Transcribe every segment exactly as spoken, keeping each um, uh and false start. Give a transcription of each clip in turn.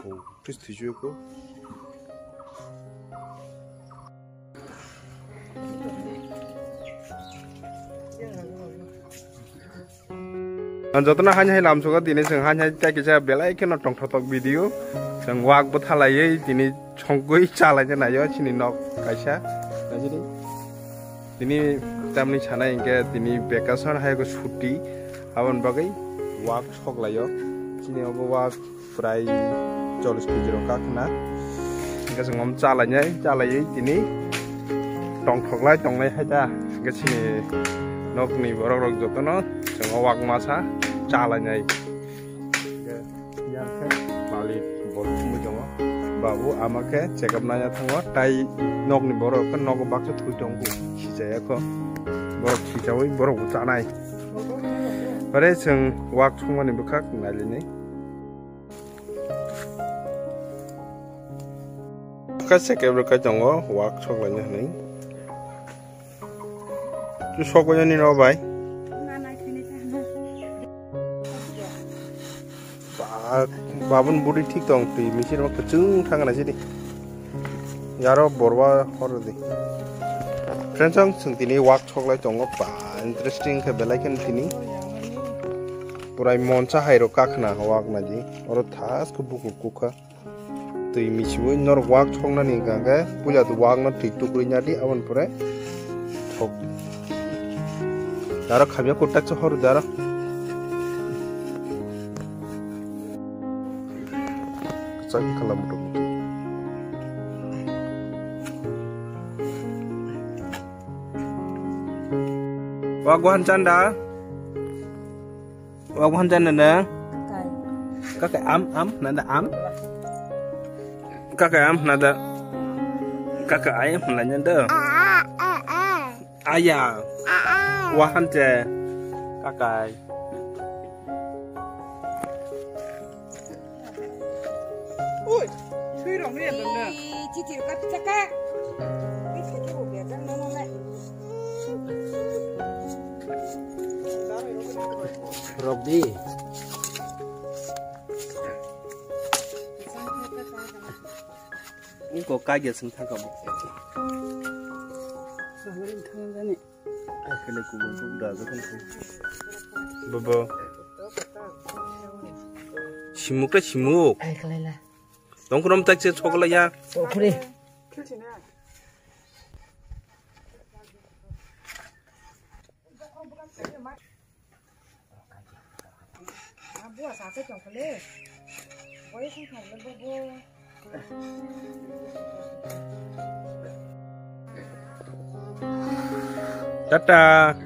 Please, tissue ko. Ang jotono haini hai lamsogo, tini chwng haini hai tei kisa belai kheno tongthotok video. Chwng wak bwthalaiwi tini songwi chalaina naio chini nok kaisa. Naisidi. Tini tamni sanai hinkhe tini vacation hai ko chutti. Aboni bagwi wak soklaio. Chini obo wak prai chollish kg rok kak na. Hinkhe chwng omo chalainai, chalaiwi tini tongthoklai tongnai hai ta. Hinkhe chini nokni borok rok jotono chwng o wak masa chalainai. Hinkhe yang khe malik bol thumwi tongo. Babu ama khe check up naina thango, tai nokni borok khe nogo baksa thwi tongo, khichaya kho. Borok khichawi borok bo chanai. Ore chwng wak songmani bwkhak nailinai. Kaisa kebra kai tongo, wak sok laina hinwi. Tu sok laina ni no bai. Ba-, babun budi thik tong, twi misir ma kwchwng thang na sidi. Yaro borwa hor di. Friends, ang chwng tini wak sok lai tongo, ba interesting khe belai khe tini. Purai monsa hai rok kakhna wak na di. Oro thas khe bukur kukha. Twi misiwi norok wak soknani hwnka hwnkhe puila wak no twi tukrwi nadi, aboni pore sok. Daro khamya kwtak se hor daro. Kwchak khala mutuk mutuk. Wak wahan chanda. Wak wahan chanda na. Kakai. Kakai am, am, nada am. Kakai am, nada. Kakai am, nada. Aya. Wahan che. Kakai. Ui, thui rong ni dong na. Ih, chichi ka pisa ka. Ih, chichi ko biar kan nono le. Rok di. Ungko kage sing thangka mo. Sangring thang jani. Kele kubun kubun da jokon. Bobo. Simuk ta simuk. Ai kalaila. Tongkrom tak se chokla ya. Okure. Tata.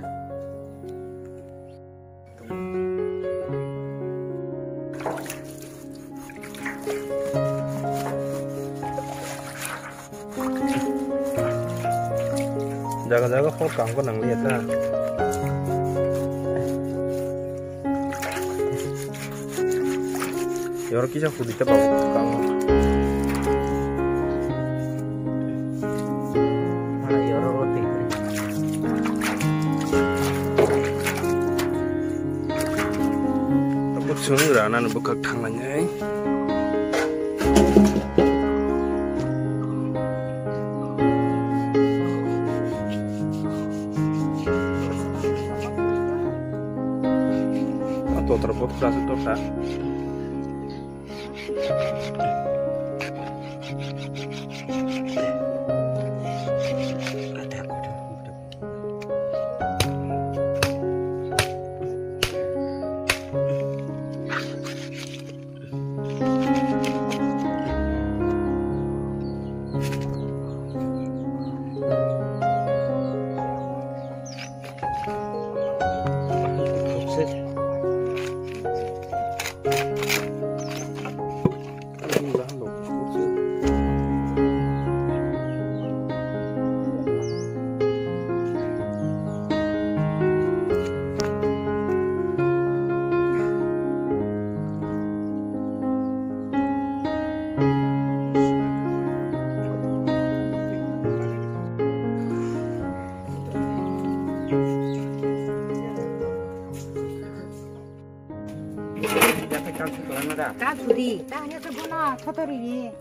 Jaga jaga hor kang ko nang liya ta. Yor kisa hudi ta babu kang. Mana yor ro te. Tabuk sung rana ni bukak thang nai. Totra botra se totra. Kal su kwlangma da? Kal sudi. Ta hanya ke bono sotori ni.